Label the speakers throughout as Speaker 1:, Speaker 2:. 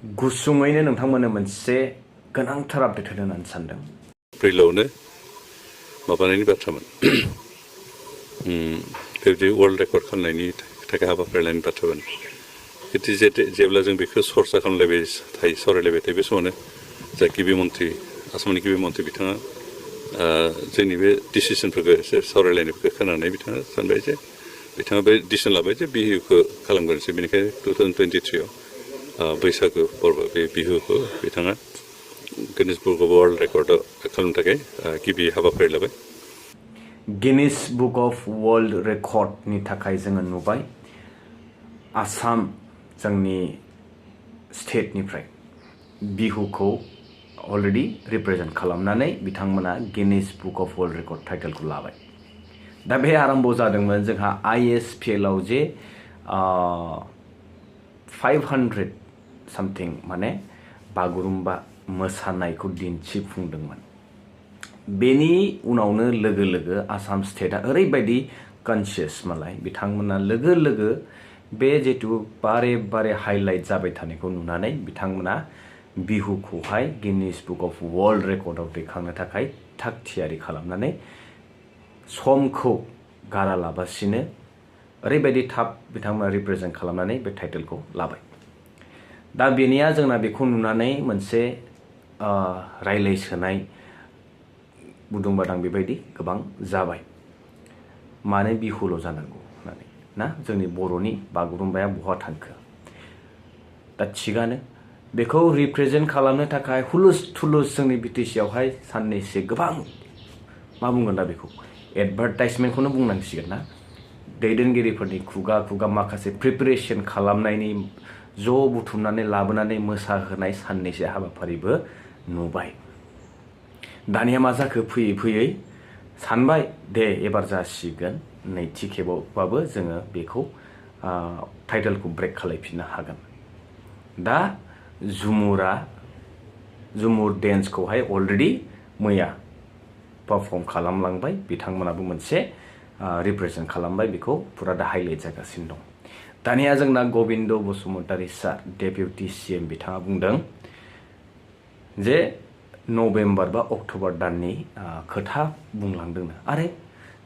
Speaker 1: गुसुङैनो नोंथांमोननो मोनसे गोनांथार आपडेट होनो होननानै सानदों।
Speaker 2: एप्रिलावनो माबानायनि बाथ्रामोन बेबायदि वर्ल्ड रेकर्ड खालामनायनि थाखाय हाबाफारि लानायनि बाथ्रामोन। जेब्ला जों बेखौ सरसा खालामलायबाय थायो सावरायलायबाय थायो बे समावनो जा गिबि मन्थ्रि आसामनि गिबि मन्थ्रि बिथाङा जोंनि बे डिसिसनफोरखौ एसे सावरायलायनायफोरखौ खोनानानै बिथाङा सानबाय जे बिथाङा बे डिसिसन लाबाय जे बिहुखौ खालामग्रोनोसै। बेनिखायनो 2023 बैसागु फोरबो बे बिहुखौ बिथाङा गिनिस बुक अफ वर्ल्ड रेकर्डआव खालामनो थाखाय गिबि हाबाफारि लाबाय।
Speaker 1: गिनिस बुक अफ वर्ल्ड रेकर्डनि थाखाय जोङो नुबाय आसाम जोंनि स्टेटनिफ्राय बिहुखौ अलरेडि रिप्रेजेन्ट खालामनानै बिथांमोना Guinness book of world record टाइटेलखौ लाबाय। दा बे आरम्भ जादोंमोन जोंहा ISPL आव जे 500 सामथिं माने बागुरुम्बा मोसानायखौ दिन्थिफुंदोंमोन। बेनि उनावनो लोगो लोगो आसाम स्टेटआ ओरैबायदि कनसियास मालाय बिथांमोना लोगो लोगो बे जितु बारे बारे हाइलाइट जाबाय थानायखौ नुनानै बिथांमोना बिहुखौहाय गिनिस बुक अफ वर्ल्ड रेकर्डआव दैखांनो थाखाय थाग थियारि खालामनानै समखौ गारालाबासिनो ओरैबायदि थाब बिथांमोना रिप्रेजेन्ट खालामनानै बे टाइटेलखौ लाबाय। दा बेनिया जोंना बेखौ नुनानै मोनसे रायलायसोनाय गुदुं बादां बेबायदि गोबां जाबाय। मानो बिहुल' जानांगौ होननानै ना जोंनि बर'नि बागुरुम्बाया बहा थांखो। दा थिगानो बेखौ रिप्रेजेन्ट खालामनो थाखाय हुलुस थुलुस जोंनि BTC आवहाय साननैसो गोबां मा बुंगोन दा बेखौ एडभार्टाइजमेन्टखौनो बुंनांसिगोन ना दैदेनगिरिफोरनि खुगा खुगा माखासे प्रिपेरेसन खालामनायनि ज' बुथुमनानै लाबोनानै मोसाहोनाय साननैसो हाबाफारिबो नुबाय। दानिया मा जाखो फैयै फैयै सानबाय दे एबार जासिगोन नैथि खेबावबाबो जोङो बेखौ टाइटेलखौ ब्रेक खालायफिननो हागोन। दा झुमुर डेन्सखौहाय अलरेडि मैया पारफर्म खालामलांबाय बिथांमोनाबो मोनसे रिप्रेजेन्ट खालामबाय बेखौ फुरा दा हाइलाइट जागासिनो दं। दानिया जोंना गबिन्द बसुमतारी सार डेपुटि CM बिथाङा बुंदों जे नभेम्बर बा अक्ट'बर दाननि खोथा बुंलांदोंनो आरो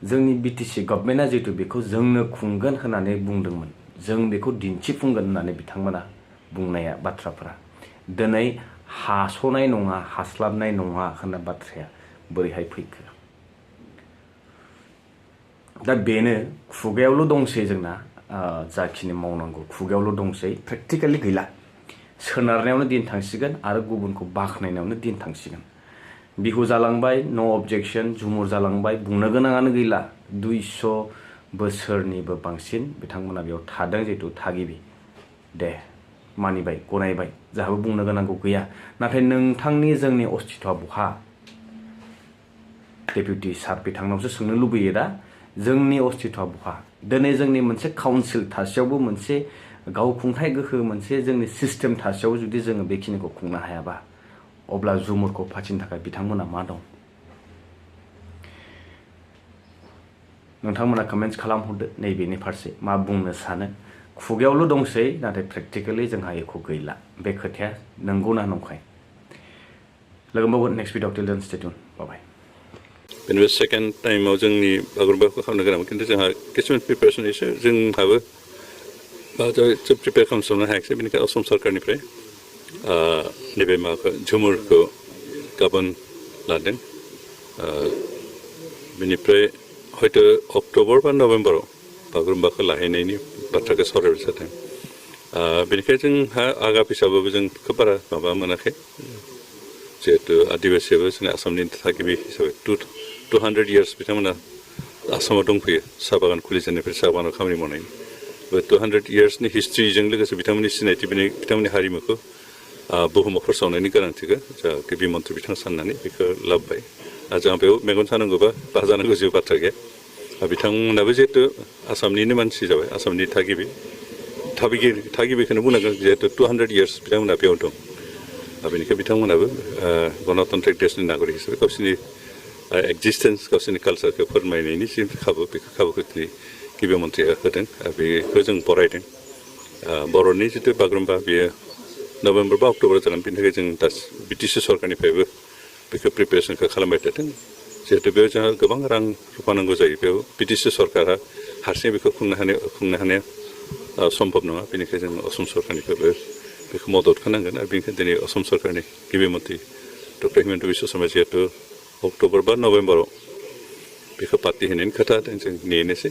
Speaker 1: जोंनि BTC गभर्नमेन्टआ जितु बेखौ जोंनो खुंगोन होननानै बुंदोंमोन जों बेखौ दिन्थिफुंगोन होननानै बिथांमोना बुंनाया बाथ्राफोरा दिनै हास'नाय नङा हास्लाबनाय नङा होनना बाथ्राया बोरैहाय फैखो। दा बेनो खुगायावल' दंसै जोंना जाखिनि मावनांगौ खुगायावल' दंसै प्रेक्टिकेलि गैला। सोनारनायावनो दिन थांसिगोन आरो गुबुनखौ बाख्नायनायावनो दिन थांसिगोन। बिहु जालांबाय नो अबजेक्शन झुमुर जालांबाय बुंनो गोनाङानो गैला 200 बोसोरनिबो बांसिन बिथांमोना बेयाव थादों जितु थागिबि दे मानिबाय गनायबाय जाहाबो बुंनो गोनांगौ गैया। नाथाय नोंथांनि जोंनि अस्तित्वआ बहा डेपुटि सार बिथांनावसो सोंनो लुबैयो दा जोंनि अस्तित्वआ बहा। दिनै जोंनि मोनसे काउन्सिल थासेयावबो मोनसे गावखुंथाय गोहो मोनसे जोंनि सिस्टेम थासेयाव जुदि जोङो बेखिनिखौ खुंनो हायाबा अब्ला झुमुरखौ फाथिनो थाखाय बिथांमोना मा दं। नोंथांमोना कमेन्ट्स खालामहरदो नैबेनि फारसे मा बुंनो सानो। खुगायावल' दंसै नाथाय प्रेक्टिकेलि जोंहा एख' गैला बे खोथाया नंगौना नंखाय। लोगो मोनगोन नेक्स्ट भिडिअ टिल देन स्टे टिउन बाय।
Speaker 2: बेनिफ्राय सेकेन्ड टाइमाव जोंनि बागुरुम्बाखौ खालामनो गोनांमोन खिन्थु जोंहा किसुमान प्रिपेरेसन एसे जोंहाबो प्रिपेयार खालामजोबनो हायाखिसै। बेनिखायनो असम सरकारनिफ्राय नैबे माबाखौ झुमुरखौ गाबोन लादों। बेनिफ्राय हयथ' अक्ट'बर बा नभेम्बराव बागुरुम्बाखौ लाहैनायनि बाथ्राखौ सावरायबाय जादों। बेनिखायनो जोंहा आगाब हिसाबाबो जों खोब बारा माबा मोनाखै जिहेतु आदिबासियाबो जोंनि आसामनि थागिबि हिसाबै 200 years बिथांमोना आसामाव दंफैयो साहा बागान खुलिजेननायनिफ्राय साहा बागानाव खामानि मावनायनि बे 200 yearsनि हिस्ट्रिजों लोगोसे बिथांमोननि सिनायथि बिथांमोननि हारिमुखौ बुहुमाव फोसावनायनि गोनांथिखौ जा गिबि मन्थ्रि बिथाङा साननानै बेखौ लाबोबाय। जोंहा बेयाव मेगन सानांगौबा बाजानांगौ जेबो बाथ्रा गैया। बिथांमोनाबो जिहेतु आसामनिनो मानसि जाबाय आसामनि थागिबिखौनो बुंनांगोन जिहेतु 200 years बिथांमोना बेयाव दं। बेनिखायनो बिथांमोनाबो गणतान्त्रिक देशनि नागरिक हिसाबै गावसोरनि एक्जिस्टेन्स गावसोरनि कालसारखौ फोरमायनायनि जि खाबु बेखौ खाबुखौ गिबि मन्थ्रिया होदों। बेखौ जों बरायदों। बर'नि जितु बागुरुम्बा बेयो नभेम्बर बा अक्ट'बर जागोन बेनि थाखाय जों दा बिटिसि सरकारनिफ्रायबो बेखौ प्रिपेरेसनखौ खालामबाय थादों जिहेतु बेयाव जोंहा गोबां रां रुफा नांगौ जायो बेयाव बिटिसि सरकारा हारसिङै बेखौ खुंनो हानाया सम्भब नङा बेनिखायनो जों असम सरकारनिफ्रायबो बेखौ मदद खालामनांगोन आरो बेनिखायनो दिनै असम सरकारनि गिबि मन्थ्रि डक्टर हिमन्त बिश्व शर्मा जिहेतु अक्ट'बर बा नभेम्बराव बेखौ पार्टि होनायनि खोथा जों नेनोसै